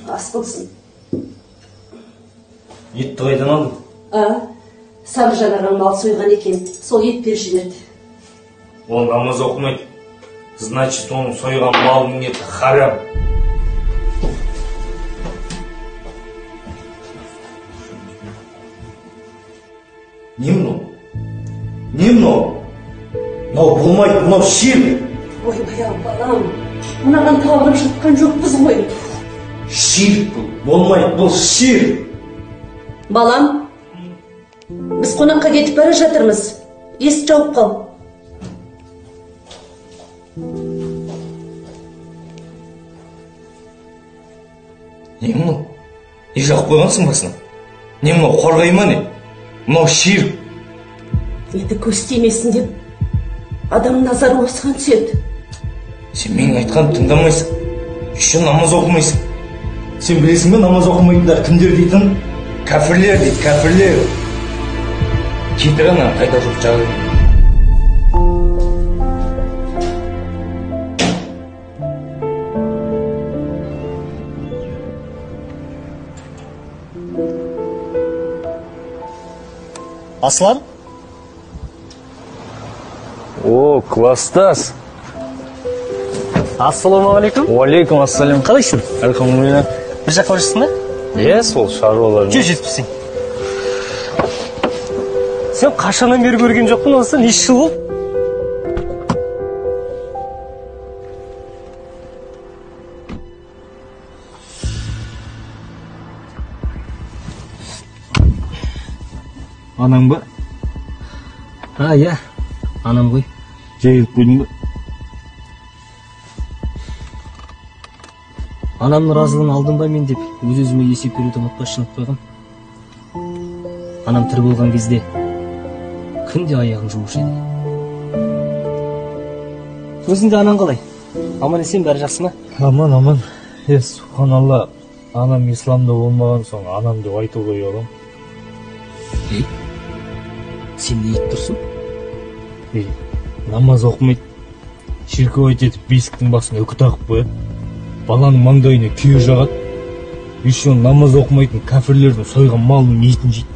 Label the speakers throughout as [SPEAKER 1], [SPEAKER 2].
[SPEAKER 1] Ас болсын.
[SPEAKER 2] Етті қайдан алдың?
[SPEAKER 1] А, Сабыржан ағаң мал сойған екен, сол ет беріп жіберді.
[SPEAKER 2] Ол намаз оқымайды. Значит, оның сойған малының еті харам. Не мынау? Не мынау? Мынау болмайды, мынау ширк.
[SPEAKER 1] Ойбай ау, балам, мынаған табынып жатқан жоқпыз ғой.
[SPEAKER 2] Ширк бұл, болмайды, бұл ширк.
[SPEAKER 1] Балам, біз қонаққа кетіп бара жатырмыз. Есік жауып қал.
[SPEAKER 2] Не мынау? Не жағып қойғансың басына? Не мынау, қорғай ма не? Мынау ширк.
[SPEAKER 1] Енді көз тимесін деп адам назары осыған түседі.
[SPEAKER 2] Сен менің айтқанымды тыңдамайсың. Еще намаз оқымайсың. Сен білесің бе намаз оқымайтындар кімдер дейтін? Кәпірлер дейді, кәпірлер. Кетір ана, қайта жоқ жағы.
[SPEAKER 3] Аслан?
[SPEAKER 2] О, класстас.
[SPEAKER 3] Ассалаумағалейкум.
[SPEAKER 2] Уалейкум ассалям.
[SPEAKER 3] Қалайсың?
[SPEAKER 2] Альхамдулилля.
[SPEAKER 3] Бір жаққа бара жатсың ба?
[SPEAKER 2] Иә, сол шаруалар.
[SPEAKER 3] Жүр, жеткізсең. Сен қашаннан бері көрген жоқпын осы, неше жыл болды?
[SPEAKER 2] Анаң ба?
[SPEAKER 3] А, иә, анам ғой.
[SPEAKER 2] Жайылып қойдың ба?
[SPEAKER 3] Анамның разылығын алдым ба мен деп өз-өзіме есеп беруді ұмытпай шынып қойғам. Анам тірі болған кезде күнде аяғын жуушы еді. Өзіңде анаң қалай? Аман есен, бәрі жақсы ма?
[SPEAKER 2] Аман, аман. Е, субханалла, анам исламда болмаған соң анам деп айтуға ұяламын.
[SPEAKER 3] Ей, сен не айтып тұрсың?
[SPEAKER 2] Ей, намаз оқымайды, ширковать етіп бесіктің басына үкі тағып қояды. Баланың маңдайына күйе жағады. Еще намаз оқымайтын кәпірлердің сойған малының етін жейді.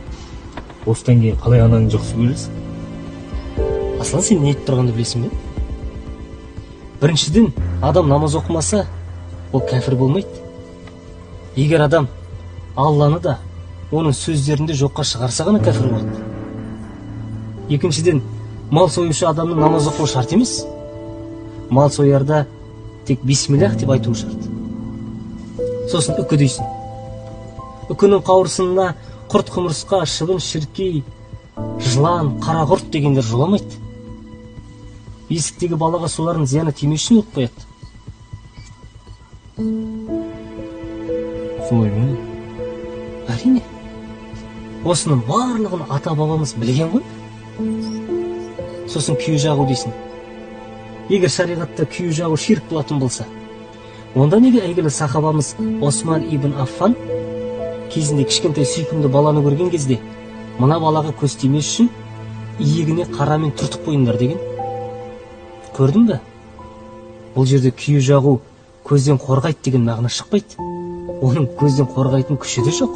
[SPEAKER 2] Осыдан кейін қалай ананы жақсы көресің?
[SPEAKER 3] Аслан, сен не айтып тұрғанды білесің бе? Біріншіден, адам намаз оқымаса, ол кәпір болмайды. Егер адам Алланы да, оның сөздерін де жоққа шығарса ғана кәпір болады. Екіншіден, мал союшы адамның намаз оқуы шарт емес. Мал соярда тек бисмиллах деп айтуы шарт. Сосын үкі дейсің. Үкінің қауырсынына құрт құмырсқа, шыбын шіркей, жылан, қара құрт дегендер жоламайды. Есіктегі балаға солардың зияны тимес үшін іліп қояды.
[SPEAKER 2] Солай ма?
[SPEAKER 3] Әрине. Осының барлығын ата-бабамыз білген ғой. Сосын күйе жағу дейсің. Егер шариғатта күйе жағу ширк болатын болса, онда неге әйгілі сахабамыз Осман ибн Аффан кезінде кішкентай сүйкімді баланы көрген кезде мына балаға көз тимес үшін иегіне қарамен түртіп қойыңдар деген? Көрдің бе? Бұл жерде күйе жағу көзден қорғайды деген мағына шықпайды. Оның көзден қорғайтын күші де жоқ.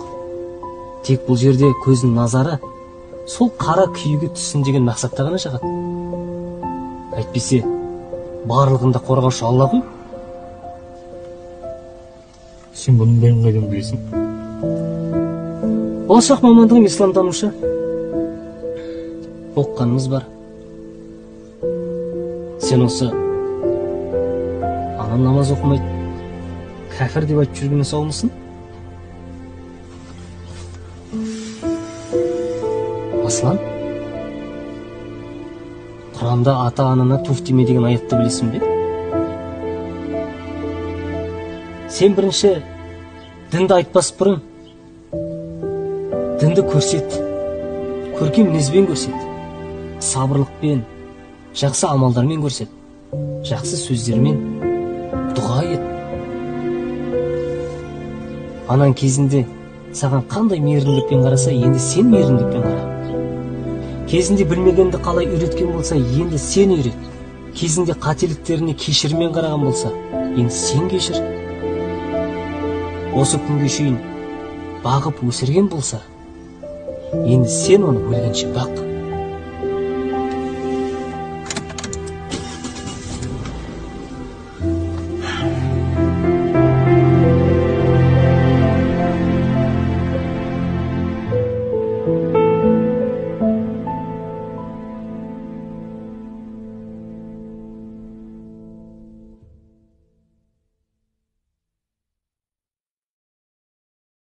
[SPEAKER 3] Тек бұл жерде көздің назары сол қара күйеге түссін деген мақсатта ғана жағады. Әйтпесе барлығында қорғаушы Алла ғой.
[SPEAKER 2] Сен бұның бәрін қайдан білесің?
[SPEAKER 3] Болашақ мамандығым исламтанушы. Оқығанымыз бар. Сен осы анам намаз оқымайды, кәфір деп айтып жүргеннен саумысың? Аслан, Құранда ата-анана туф деме деген аятты білесің бе? Сен бірінші дінді айтпас бұрын дінді көрсет, көркем мінезбен көрсет, сабырлықпен, жақсы амалдармен көрсет, жақсы сөздермен дұға ет. Анаң кезінде саған қандай мейірімділікпен қараса, енді сен мейірімділікпен қара. Кезінде білмегенді қалай үйреткен болса, енді сен үйрет. Кезінде қателіктеріне кешіріммен қараған болса, енді сен кешір. Осы күнге шейін бағып өсірген болса, енді сен оны өлгенше бақ.